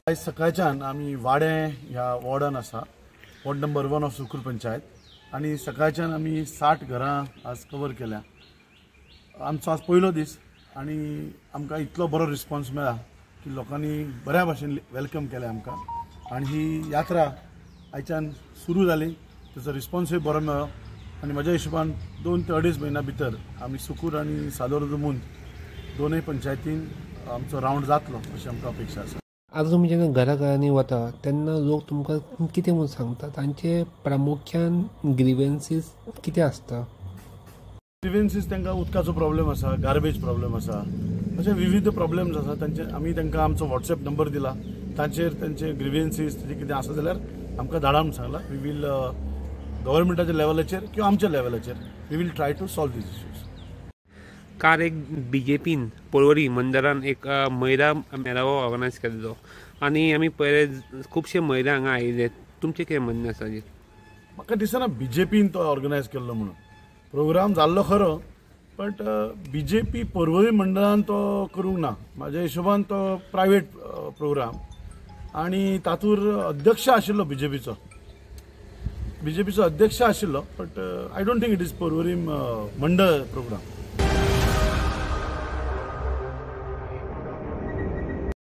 आयज सकाळच्यान आमी वाडें ह्या वॉर्डान आसा, ward number 1 of Sukur panchayat, आनी सकाळच्यान आमी 60 घरां आज कवर केल्या. आमचो आज पयलो दीस आनी आमकां इतलो बरो रिस्पॉन्स मेळ्ळा की लोकांनी बऱ्या भाशेन welcome केलें आमकां आनी ही यात्रा आयच्यान सुरू जाली. ताचो रिस्पॉन्सूय बरो मेळ्ळो आनी म्हज्या हिशोबान 2 ते 2.5 म्हयन्या भितर आमी सुकूर आनी सादोर मुंद दोनूय पंचायतीन आमचो रावंड जातलो अशी आमकां अपेक्षा आसा. आज तुमी जेन्ना घरा घरांनी वता तेन्ना लोक तुमकां कितें म्हूण सांगता? तांचे प्रामुख्यान ग्रिवेन्सीस कितें आसता? ग्रिवेन्सीस तांकां उदकाचो प्रॉब्लेम आसा, गार्बेज प्रॉब्लेम आसा, अशे विविध प्रॉब्लेम्स आसा तांचे. आमी तांकां आमचो वॉट्सएप नंबर दिला, तांचेर तांचे ग्रिवेन्सीस तेजे कितें आसा जाल्यार आमकां धाडा म्हूण सांगला. We will गव्हर्मेंटाच्या लेवलाचेर किंवा आमच्या लेवलाचेर we will try to solve these issues. काल एक बीजेपीन पर्वरी मंदरान एक महिला मेळावो ऑर्गनायज केल्लो आनी आमी पळयले खुबशे महिला हांगा आयिल्ले. तुमचें कितें म्हणणें आसा? म्हाका दिसना बीजेपीन तो ऑर्गनायज केल्लो म्हणून. प्रोग्राम जाल्लो खरो, बट बीजेपी पर्वरी मंडळान तो करूंक ना. म्हाज्या हिशोबान तो प्रायवेट प्रोग्राम आनी तातूंत अध्यक्ष आशिल्लो बीजेपीचो, बीजेपीचो अध्यक्ष आशिल्लो, but I don't think it is Porvorim मंडळ प्रोग्राम.